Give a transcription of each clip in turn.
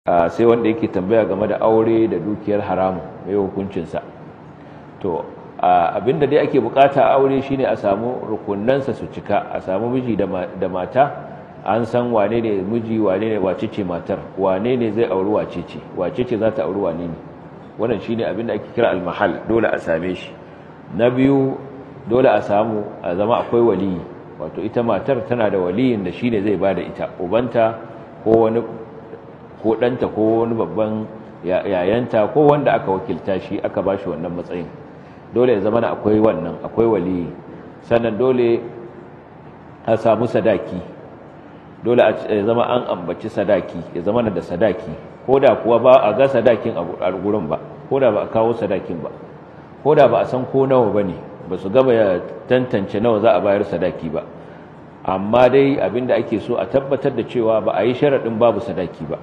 Sai wanda yake tambaya game da aure da dukiyar haramu mai hukuncinsa. To abinda dai ake bukata a aure shine a samu rukunansa su cika, a samu miji da mata, an san wane ne miji, wane ne wace ce matar, wane ne zai auri wace ce, wace ce za ta auri wane ne. Wannan shine abinda ake kira almahal, dole a same shi. Na biyu, dole a samu a zama akwai waliyi, wato ita matar tana da waliyin da shine zai bada ita, ubanta ko wani ko ɗanta ko wani babban yayanta ko wanda aka wakilta shi aka bashi wannan matsayin. Dole ya zama akwai wannan, akwai waliyi. Sannan dole a samu sadaki, dole ya zama an ambaci sadaki, ya zama da sadaki, ko da kuwa ba a ga sadakin a gurin ba, ko da ba a kawo sadakin ba, ko da ba a san ko nawa ba ne, ba su gama ya tantance nawa za a bayar sadaki ba, amma dai abinda ake so a tabbatar da cewa ba a yi sharaɗin babu sadaki ba,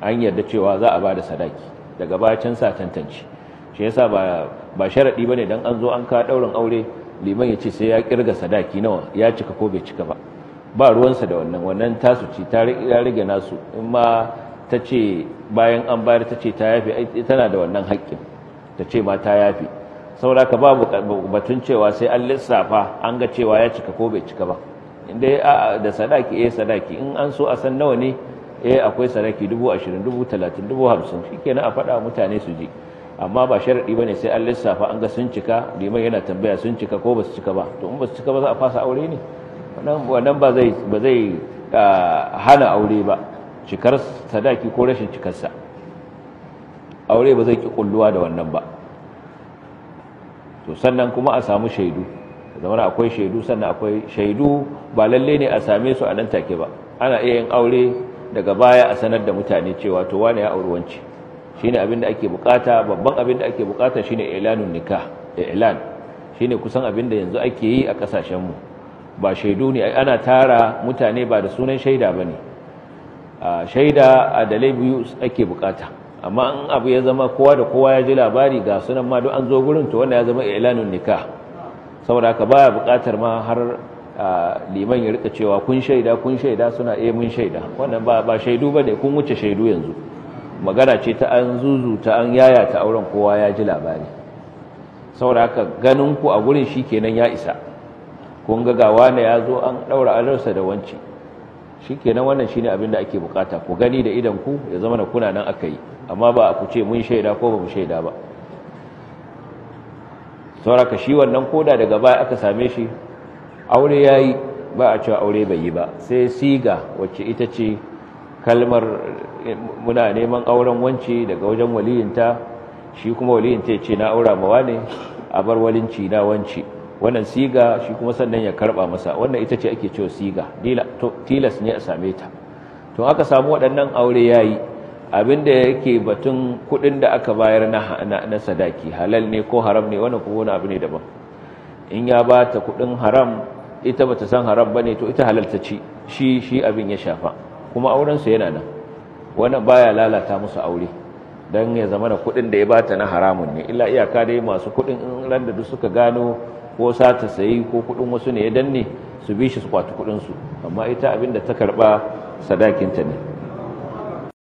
an yarda cewa za a ba da sadaki, daga baya can sa tantance. Shi yasa ba sharaɗi bane dan an zo an ka ɗaurin aure liman ya ce sai ya kirga sadaki nawa ya cika ko bai cika ba, ba ruwansa da wannan, wannan tasu ce ta rage nasu. In ma ta ce bayan an bayar ta ce ta yafe, tana da wannan haƙƙin ta ce ma ta yafe. Saboda ka babu batun cewa sai an lissafa an ga cewa ya cika ko bai cika ba. Inda da sadaki, eh sadaki, in an so a san nawa ne, eh akwai sadaki 20,000, 30,000, 50,000, shikenan a faɗa mutane su ji. Amma ba sharadi bane sai an lissafa an ga sun cika, liman yana tambaya sun cika ko basu cika ba. To in basu cika ba za a fasa aure ne? Wannan ba zai hana aure ba, cikar sadaki ko rashin cikarsa aure ba zai ki kulluwa da wannan ba. To sannan kuma a samu shaidu, zamana akwai shaidu, sannan akwai shaidu ba lalle ne a same su a nan take ba, ana iya yin aure daga baya a sanar da mutane cewa to wane ya auri wance. Shine abin da ake bukata, babban abin da ake bukata shine ilanun nikah, i'lan shine kusan abin da yanzu ake yi a kasashen mu. Ba shaidu ne ana tara mutane ba da sunan shaida bane, shaida adalai biyu ake bukata. Amma in abu ya zama kowa da kowa ya ji labari ga sunan ma duk an zo gurin, to wannan ya zama ilanun nikah. Saboda haka baya bukatar ma har liman ya rika cewa kun shaida, kun shaida, suna eh mun shaida. Wannan ba shaidu bane, kun wuce shaidu yanzu. Magana ce ta an zuzuta an yayata auren, kowa ya ji labari. Saboda haka ganin ku a gurin shikenan ya isa. Kun ga gawa ne ya zo an daura alarsa da wanci, shikenan wannan shine abin da ake bukata, ku gani da idan ku ya zama na kuna nan aka yi, amma ba ku ce mun shaida ko ba mu shaida ba. Saboda shi wannan koda daga baya aka same shi aure yayi, ba a cewa aure bai yi ba, sai siga wacce ita ce kalmar muna neman auren wance daga wajen waliyinta, shi kuma waliyinta ya ce na aura mawa ne, a bar walinci na wance. Wannan siga shi kuma sannan ya karba masa, wannan ita ce ake cewa siga, tilas ne a same ta. To aka samu waɗannan aure yayi. Abinda yake batun kuɗin da aka bayar na sadaki halal ne ko haram ne, wannan kuma wani abu ne daban. In ya ba ta kuɗin haram, ita bata san haram bane, to ita halal ta ci, shi abin ya shafa, kuma auren su yana nan. Wannan baya lalata musu aure dan ya zama da kuɗin da ya bata na haramun ne. Illa iyaka dai masu kuɗin in ran da duk suka gano ko sata sayi ko kuɗin wasu ne ya danne, su bi shi su kwaci kuɗin su, amma ita abin da ta karba sadakinta ne.